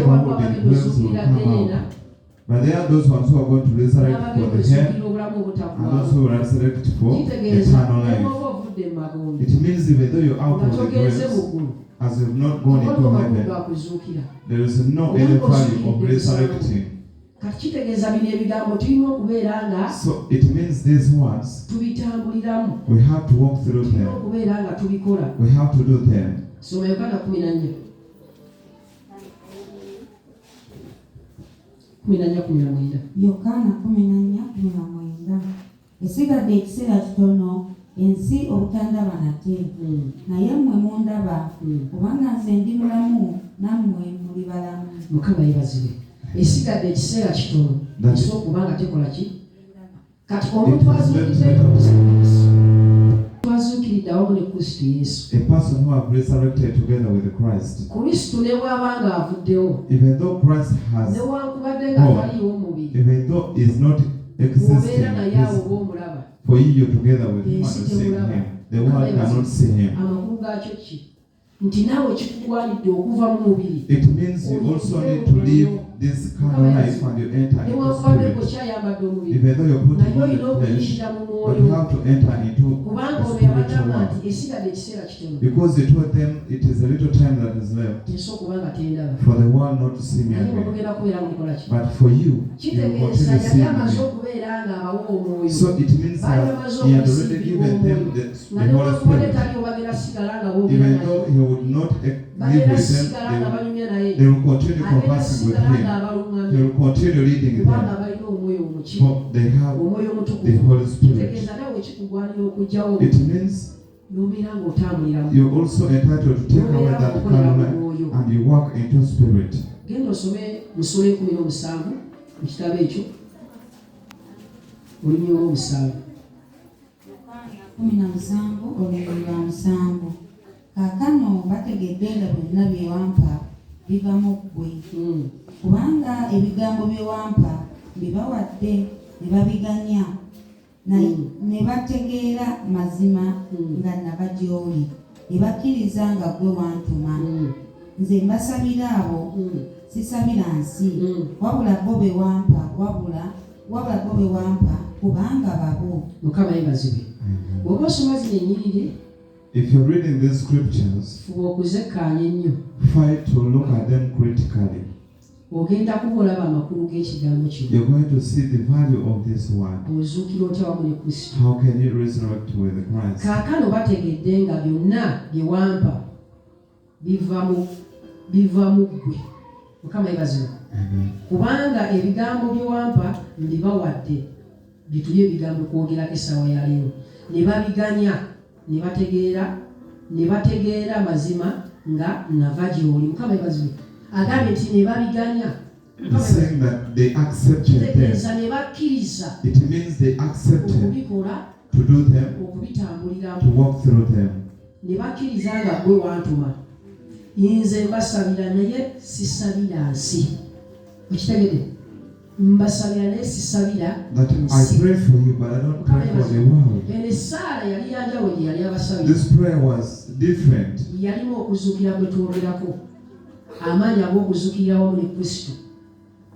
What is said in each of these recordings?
who waliwo will be in abagenda graves will ozuukirira come geyeena out. But there are those ones who are going to resurrect for n'abagenda the hell ozuukirira obulamu and those obutaggwaawo. who will resurrect for Kitegeeza eternal life. nebwoba ovudde mu magombe It means even though you're out nga of the togenze mu graves, ggulu, as you've not gone tewaliwo into makulu heaven, ga kuzuukira. there is no any value of resurrecting. Kati kitegeeza bino ebigambo tulina okubeera nga So it means these words, tubitambuliramu, we have to walk through tulina them. okubeera nga tubikola. We have to do them. Soma Yokaana 14 14:19. Yokaana 14:19. Esigadde ekiseera kitono ensi obutandaba nate, naye mmwe mundaba, kubanga nze ndi mulamu nammwe muli balamu. Mukama yeebazibwe. Esigadde ekiseera kitono That ensi okuba nga tekola ki? Kati It omuntu has left azuukiridde awamu ne Kristo Yesu, A person who have resurrected together with Christ, Kristo ne bw'aba nga avuddewo, even though Christ has, newankubadde nga Oh. taliiwo mu mubiri, even though is not existing, bw'obeera naye awo is oba omulaba, for you you're together with him and ensi you're seeing temulaba. him. The world cannot see him. Amakulu gaakyo ki? Nti naawe kikugwanidde okuva mu mubiri, It means you also need to live this carnal life and you enter into newankubadde spirit. gwekyayambadde omubiri, Even though you're putting naye on olina the flesh, okuyingira mu but you mwoyo, have to enter into kubanga the ono spiritual yabagamba world. nti esigadde ekiseera kitono Because he told them it is a little time that is left ensi okuba nga tendaba, for the world not to see me naye again. mugenda kubeera mukola ki? But for you, you will Kitegeeza continue yali seeing amaze me. okubeera ng'abawa omwoyo. So it means Baali that bamaze he had already okusiigibwa given them omwoyo, the nga Holy newankubadde Spirit. taliwo bagenda sigala nga boogera Even naye, though he would not live bagenda with them, sigala nga banyumya naye, they will continue agenda conversing with sigala him. nga He abaluŋŋamya, will continue leading kubanga them. balina omwoyo omuki, For they have omwoyo the omutukuvu. Holy Spirit. Kitegeeza naawe kikugwanira okuggyawo It means n'obeera ng'otambuliramu, you're also entitled to take away n'obeera that ng'okolera carnal mu life mwoyo. and you walk into spirit. Genda osome mu ssuula 17 mu kitabo ekyo, olunyiriri olw'omusanvu. 17 olunyiriri lwa 7. Kaakano bategedde nga byonna bye wampa biva mu ggwe, kubanga ebigambo bye wampa mbibawadde ne babiganya, ne bategeera mazima nga nava gy'oli, ne bakkiriza nga ggwe wantuma. Nze mbasabira abo, sisabira nsi, wabula bo be wampa, wabula bo be wampa, kubanga babo. Mukama yeebazibwe. Bw'oba osoma zino ennyiriri, If you're reading these scriptures, fuba okuzekkaanya ennyo, try to look at them critically. Ogenda kuba olaba amakulu g'ekigambo kino. You're going to see the value of this word. Ozuukira otya wamu ne Kristo? How can you resurrect with Christ? Kaakano bategedde nga byonna bye wampa biva mu ggwe. Mukama yeebazibwe. Amen. Kubanga ebigambo bye wampa mbibawadde, bituli ebigambo kwogerako essaawa ya leero, ne babiganya, ne bategeera mazima nga nava gy'oli. Mukama yeebazibwe. Agambye nti ne babiganya. He's saying that they accepted them. Kitegeeza ne bakkiriza It means they accepted okubikola, to do them, okubitambuliramu, to walk through them. ne bakkiriza nga ggwe wantuma. Nze mbasabira naye sisabira nsi. Okitegedde? Mbasabira naye sisabira That I nsi. pray for you, but I don't pray for the world. Eno essaala yali ya njawulo gye yali abasabira. This prayer was different. Yalimu okuzuukira kwe twogerako, amaanyi ag'okuzuukirira wamu ne Kristo.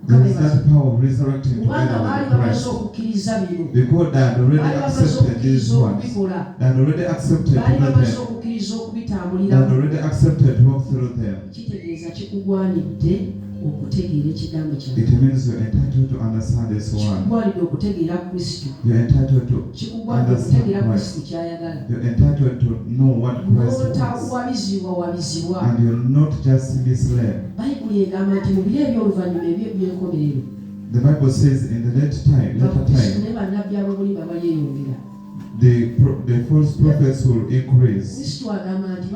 There is that power of resurrecting Kubanga together baali with bamaze Christ. okukkiriza bino, Because they had already baali bamaze accepted these okukkiriza words. okubikola, They had already accepted to baali do bamaze them. okukkiriza They had okubitambuliramu. already accepted to walk through them. Kitegeeza kikugwanidde okutegeera ekigambo kya It means you're entitled to understand this word. kikugwanidde okutegeera Kristo, You're entitled to kikugwanidde understand okutegeera Christ. Kristo ky'ayagala. You're entitled to know what Christ wants. N'otawabizibwa wabizibwa. And you're not just misled. Bayibuli egamba nti mu biro eby'oluvannyuma eby'enkomerero, The Bible says in the later time, ne bannabbi ab'obulimba balyeyongera. the false prophets will increase. Kristo agamba nti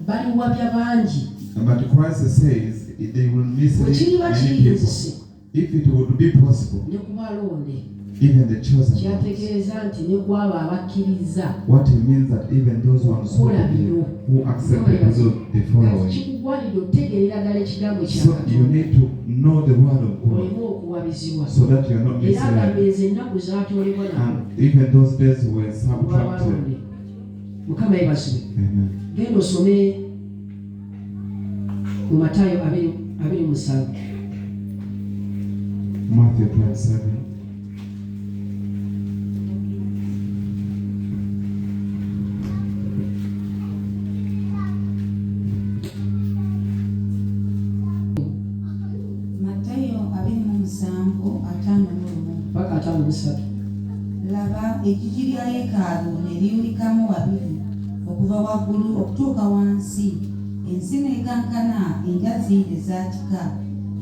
baliwabya bangi. But Christ says they will Bwe mislead kiriba many people. kiyinzise If it would be possible, ne ku balonde, even the chosen ones. kyategeeza nti ne ku abo abakkiriza What it means that even those ones who believe, who accepted to do the following. Kikugwanidde okutegeerera ddala ekigambo kya So you Katonda, need to know the word of God oleme okuwabizibwa. so that you are not Era agamba misled. ezo ennaku zaatoolebwa nabo And even those days were subtracted. olw'abalonde. Mukama yeebazibwe. Amen. Genda osome mu Matayo 27. Matthew 27. Matayo 27:51 Paka 53. Laba, eggigi lya yeekaalu ne liyulikamu wabiri okuva waggulu okutuuka wansi, ensi n'ekankana, enjazi ne zaatika,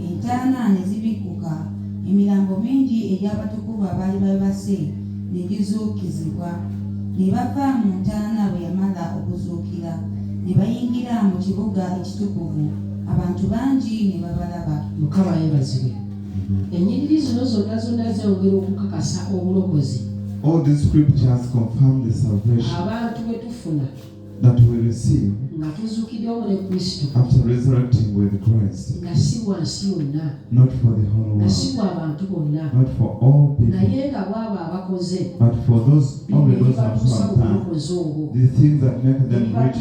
entaana ne zibikkuka, emirambo mingi egy'abatukuvu abaali beebase ne gizuukizibwa. Ne bava mu ntaana bwe yamala okuzuukira, ne bayingira mu kibuga ekitukuvu, abantu bangi ne babalaba. Mukama yeebazibwe. Ennyiriri zino zonna zonna zongera okukakasa obulokozi All these scriptures confirm the salvation abantu bwe tufuna that we receive nga tuzuukidde wamu ne Kristo, after resurrecting with Christ, nga si bwa nsi yonna, not for the whole nga si world, bwa bantu bonna, not for all people, naye nga bw'abo abakoze but for those bino only those who ebibatuusa have mu done bulokozi obwo, the things that make them rich.